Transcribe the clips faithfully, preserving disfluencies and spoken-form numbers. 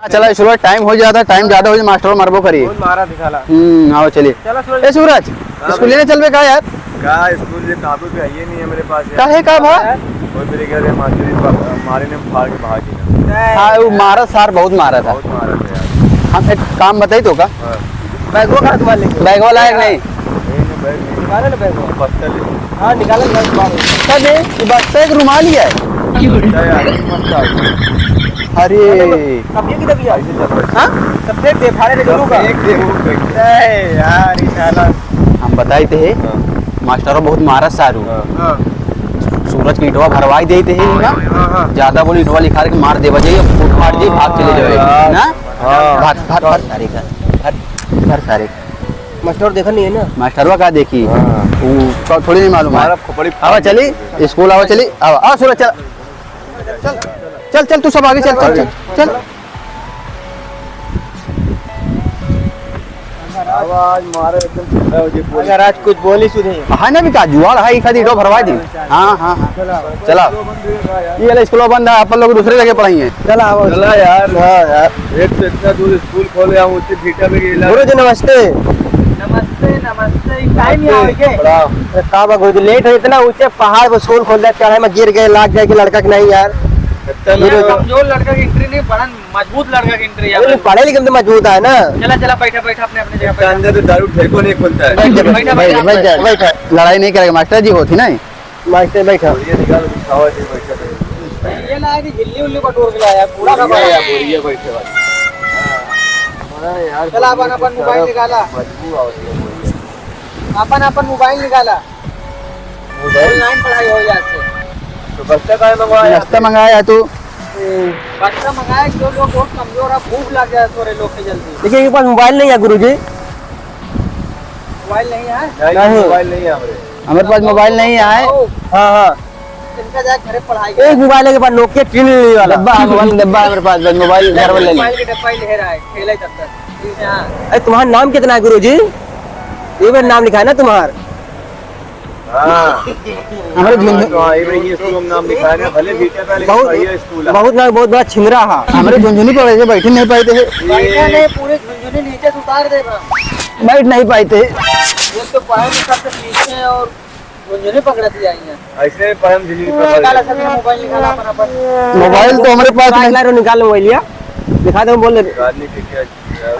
हाँ, चला, इस बार टाइम हो जाता, टाइम ज्यादा हो जाए, मास्टर मरबो करी। बहुत मारा दिखाला। हम्म, आओ, चलिए। चला, सूरज। ए, सूरज, हाँ स्कूल भाई। लेने चलबे का यार? का स्कूल, ये काबू पे आइए नहीं है मेरे पास यार। काहे, का भा? कोई मेरे घर है, मास्टर जी पा-, मारे ने फाड़ के भाग गया। हाँ, वो मारा सार, बहुत मारा था। बहुत मारा था यार। हम एक काम बताई तो का? हाँ। बैगवा का हाथ मार लेंगे। बैगवा लायक नहीं। नहीं, नहीं, बैग नहीं। निकालो ना बैगवा। बस्ता ले। हाँ, निकालो ना बैग बाहर। बस्ता दे, ये बस्ता एक रुमाल ही है। बस्ता यार, बस्ता। अरे। अब ये किधर गया? ऐसे चल रहा है। हाँ? सब फेंक दे, फाड़े दे, सब चलूगा। फेंक दे, वो फेंक दे। ए यार, ये साला। हम बताई थे, हाँ। मास्टरो बहुत मारा सारू। हाँ। हाँ। सूरज के ईंटवा भरवाई देते हैं इनका। हाँ, हाँ। ज्यादा बोली ईंटवा लिखा के मार देवा जाइए, फूट फाट जाइए, भाग चले जावे। हाँ, यार। ना? हाँ। भर, भर, भर सारे का। भर, भर सारे का। मास्टर देखा नहीं है ना? मास्टरवा का देखी? हाँ। वो तो थोड़ी नहीं मालूम है। हमारा खोपड़ी आवा चली, स्कूल आवा चली, आवा, आवा सूरज चल। चल, चल, चल, तू सब आगे चल, चल, चल, चल। आवाज मारे एकदम ठंडा हो जाए पूरा। अगर आज कुछ बोली सुधी। हाँ ना, भी का जुआड़ है, एक आधी ईंटो भरवा दी। हाँ, हाँ, हाँ। चला। ये वाला स्कूल बंद है, अपन लोग दूसरे जगह पढ़ाई है। चला, आओ। चला यार। हाँ यार। एक तो इतना दूर स्कूल खोले, हम उसी भीटा में गेला। गुरु जी, नमस्ते। नमस्ते, नमस्ते। टाइम यहाँ आवे के? प्रणाम। अरे का बा गुरु जी, लेट है इतना, ऊंचे पहाड़ पर स्कूल खोल दिया, चढ़ाई में गिर गए, लाग जाए कि लड़का के नहीं यार। इतना गुरु जी। कमजोर लड़का की एंट्री नहीं, बड़ा मजबूत लड़का की एंट्री है। अरे, पढ़े लिखे में तो मजबूत है ना। चला, चला, बैठा, बैठा, अपने, अपने जगह इसका बैठा। अंदर तो दारू ठेको नहीं खुलता है। बैठा, बैठा, बैठा, बैठा, बैठा। बैठा। लड़ाई नहीं करेगा मास्टर जी, होती नहीं। मास्टर बैठा। बोरिया निकाल, खावा जी, बैठा, बैठा। ये ना है कि झिल्ली उल्ली बटोर के लाया, पूरा का बोरिया पूरा। या, बोरिया बैठे वाला। हाँ यार, चला, अपन, बोरिया अपन तो मोबाइल सारा निकाला। बदबू आवत है बोरिया। अपन, अपन मोबाइल निकाला। मोबाइल? ऑनलाइन पढ़ाई हो जाए से। तो बस्ता काहे मंगवाया? बस्ता मंगाया है तू। बस्ता मंगाया, जो लोग बहुत कमजोर है, भूख लग जाए थोड़े लोग के जल्दी। देखिए, इनके पास मोबाइल नहीं है गुरुजी। मोबाइल नहीं है? नहीं, नहीं। मोबाइल नहीं है हमारे। हमारे पास मोबाइल नहीं है। हाँ, हाँ। इनका जाए घरे पढ़ाई एक मोबाइल है के पास, Nokia तीन वाला। डब्बा है, मोबाइल डब्बा है मेरे पास, बस मोबाइल घर वाले मोबाइल नहीं। के डब्बा ही ले रहा है, खेले तब तक। ठीक है, हाँ। अरे, तुम्हारा नाम कितना है गुरुजी? ये मेरा नाम लिखा है ना तुम्हार? हाँ। हमारे हाँ, झुंझुन तो हाँ, ये भाई, ये स्कूल में नाम लिखा है ना, भले भीटा पहले बहुत, बढ़िया स्कूल है। बहुत ना, बहुत बड़ा छिंदरा है। हमारे झुंझुनी पर वैसे बैठ नहीं पाते हैं। ये बैठा नहीं, पूरे झुंझुनी नीचे से उतार देगा। बैठ नहीं पाते हैं। ये तो पढ़ाई में सबसे पीछे हैं और झुंझुनी पकड़ दिया है। ऐसे पढ़ाई में झुंझुनी पकड़ काला लेते हैं। सब मोबाइल निकाला अपन, अपन। मोबाइल तो हमारे पास नहीं। निकाल लो, मोबाइल लिया। दिखा दो, बोल दे। निकालने के क्या?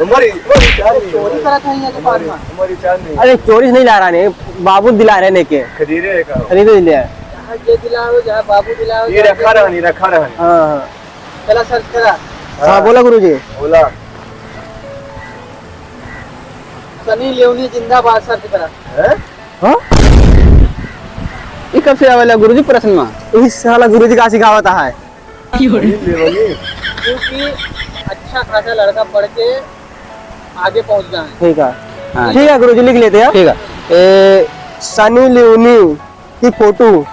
हमारी, हमारी चाल नहीं है। चोरी करा था यहाँ दुकान में। हमारी चाल नहीं है। अरे, चोरी से नहीं ला रहा ने, बाबू दिला रहे ने के। खरीदे है का? खरीदे दिले है। जहाँ ये दिलाओ, जहाँ बाबू दिलाओ, ये जहाँ रखा ये रहा नहीं, रखा रहा नहीं। हाँ, हाँ। चला सर्च करा। हाँ, हाँ। बोला गुरुजी। बोला। सनी लियोनी जिंदाबाद सर्च करा। हैं? हाँ? ये कब से आवेला गुरुजी प्रश्न में? इस साला गुरुजी का सिखावत है। क्योंकि अच्छा खासा लड़का पढ़ के आगे पहुंच गया है। ठीक है। हाँ। ठीक है गुरुजी, लिख लेते हैं। ठीक है। ए, सनी लियोनी की फोटो।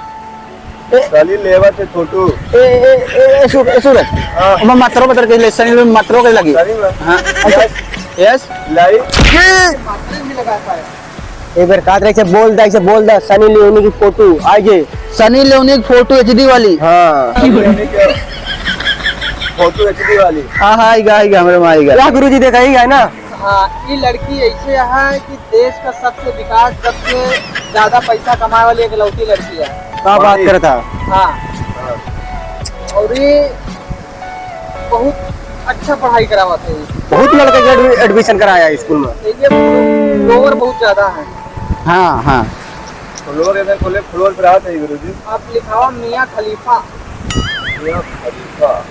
ए, सनी लेवा थे फोटो। ए, ए, ए, ए, सू-, ए, सूरज। हाँ। मैं मात्रो बदल के ले, सनी लियोनी मात्रो के लगी। सनी में। हाँ। यस। यस। लाइव। मात्रो भी लगा पाया। एक बार कात रहे से बोल दा, इसे बोल दा, सनी लियोनी की फोटो, आइए। सनी लियोनी की फोटो एचडी वाली। हाँ। फोटो एचडी वाली। हाँ, हाँ, आइगा, आइगा, हमरे में आइगा। क्या गुरुजी देखाइएगा, है ना? हाँ, ये लड़की ऐसे है कि देश का सबसे विकास, सबसे ज्यादा पैसा कमाए वाली इकलौती लड़की है। का बात करता? हाँ। हाँ। और ये बहुत अच्छा पढ़ाई करावत है। बहुत लड़के के एडमि-, एडमिशन कराया है स्कूल में। ये लोअर बहुत ज्यादा है। हाँ, हाँ। तो लोअर इधर खोले, फ्लोर पे रहत है गुरुजी। आप लिखावा मियाँ खलीफा। मियाँ खलीफा।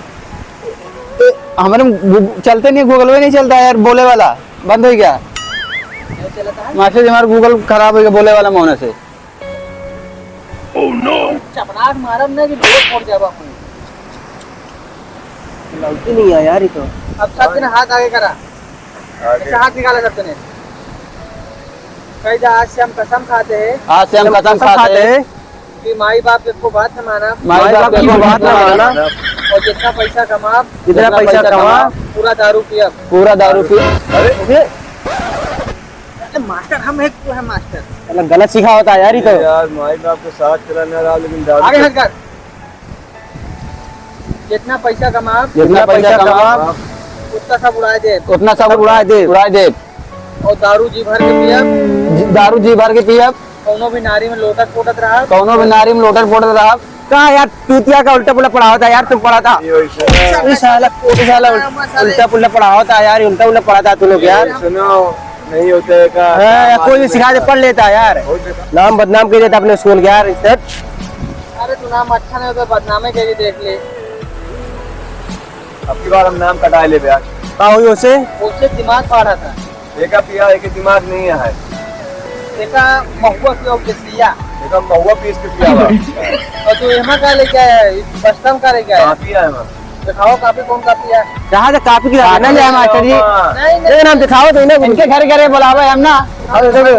ए, हमारे में गू-, चलते नहीं, Google पे नहीं चलता है यार, बोले वाला बंद हो गया। नहीं चलता है? मास्टर जी, हमारा Google खराब हो गया बोले वाला में होने से। Oh no! चपराक मारब ना कि लोग पड़ जाबा अपने। लौकी नहीं आया यार, ये तो। अब सब जने हाथ आगे करा। आगे। ऐसे हाथ निकाला सब जने। कह जा, आज से हम कसम खाते हैं। आज से हम कसम खाते हैं। कि माई बाप के एको बात न मानब। माई बाप के एको बात न मानब। और जितना पैसा कमाब। जितना पैसा कमाब। पूरा दारू पियब। पूरा दारू पियब। अरे, ये अरे मास्टर, हम एक तो है मास्टर। मतलब गलत सिखावत है यार, ये तो। यार, माई बाप के साथ चला ना रहा, लेकिन दारू आगे हट कर। जितना पैसा कमाब, जितना पैसा कमाब, उतना सब उड़ाए देब। उतना सब उड़ाए देब। उड़ाए देब। और दारू जी भर के पियब। जी, दारू जी भर के पियब। कौनो भी नारी में लोटत पोटत रहब। कौनो भी नारी में लोटत पोटत रहब। का यार, चूतिया का उल्टा पुल्टा पढ़ावत है यार, तू पढ़ाता। ये वैसे ना। ये साला, ये साला उल-, उल्टा पुल्टा पढ़ावत है यार, उल्टा पुल्टा पढ़ाता तू लोग यार। ये सुनो, नहीं होता है का? हाँ, या कोई भी सिखा दे, पढ़ लेता है यार। नाम बदनाम कर देता अपने स्कूल के यार, इज्जत। अरे, तू नाम अच्छा नहीं होता, बदनामे के लिए देख ले। अब की बार हम नाम कटाए लेबे आज। का होई ओसे? ओसे दिमाग फाड़ा था। एका पिया, एके दिमाग नहीं है। एका महुआ पिया, उके सिया। एका महुआ पीस के पिया बा। और तू एमा का लेके आया है? बस्ता में का लेके आया है? कापी है एमा। दिखाओ कापी, कौन कापी है? कहाँ से कापी की कापी ले आए मास्टर जी? नहीं, नहीं। ये नाम दिखाओ तो इन्हें। इनके घर घरे बुलावे हम ना। हाँ, देखो।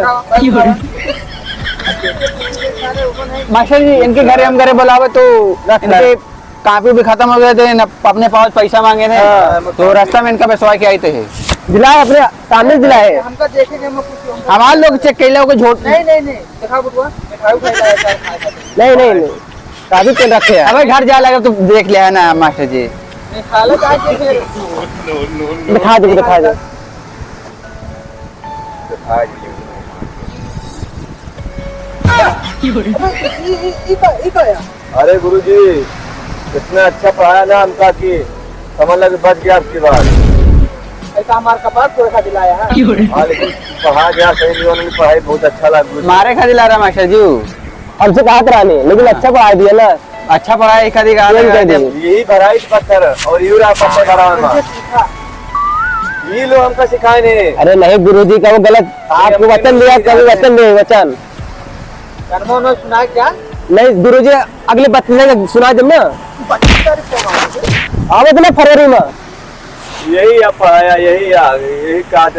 मास्टर जी, इनके घरे हम घरे बुलावे तो रख ले। इनके कापी भी खत्म हो गए थे, न अपने पास पैसा मांगे थे, हाँ। तो रास्ता में इनका पेशवा के आए थे। दिलाए, अपने सामने दिलाए। हमका देखे के हमको कुछ, हमको हमारे लोग चेक कैले हो, कोई झूठ नहीं, नहीं, नहीं, दिखाओ बटुआ, मिठाई उठाई लाया था, खाए खातिर। नहीं, नहीं, नहीं, काफी पेन रखे हैं। अबे घर जा लगा, तू देख लिया है ना मास्टर जी। नहीं, खा लो, खा के फिर। दिखा दो, दिखा दो। अबे, ई, ई, ई का, ई का यार? अरे गुरुजी, इतना अच्छा पढ़ाया ना हमका कि समझ लगे बच गया आपकी बात। ऐसा हमार कपार तोड़े खातिर लाया है। हाँ, लेकिन पढ़ा गया सही, जीवन में पढ़ाई बहुत अच्छा लगा गुरुजी। मारे खातिर ला रहा मास्टर जी। हमसे कहत रहनी, लेकिन अच्छा पढ़ा दिया ना। अच्छा पढ़ाई खातिर कहा यही लगा कह दे। दिया। यही भराई पत्थर और यू रहा पत्थर भरा हुआ। ये लो हमका सिखाए ने। अरे नहीं गुरुजी, कभी गलत, आपको वचन दिया, कभी वचन दे, वचन। जन्मों ने सुना क्या? नहीं गुरुजी, अगले बत्तीस तारीख सुना दे ना। बत्तीस तारीख को मालूम है। आवे तो ना फरवरी में। यही आप पढ़ाया, यही आ, यही काट।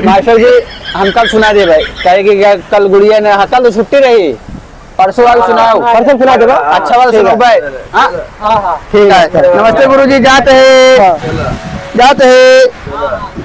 मास्टर जी, हम कल सुना दे भाई, काहे कि क्या कल गुड़िया ने, हाँ, कल तो छुट्टी रही, परसों वाला सुनाओ। परसों सुना दे भाई। अच्छा वाला ठीक है। सुनाओ भाई। हाँ? हाँ, हाँ। ठीक है। नमस्ते गुरुजी, जाते हैं। हाँ। जाते हैं।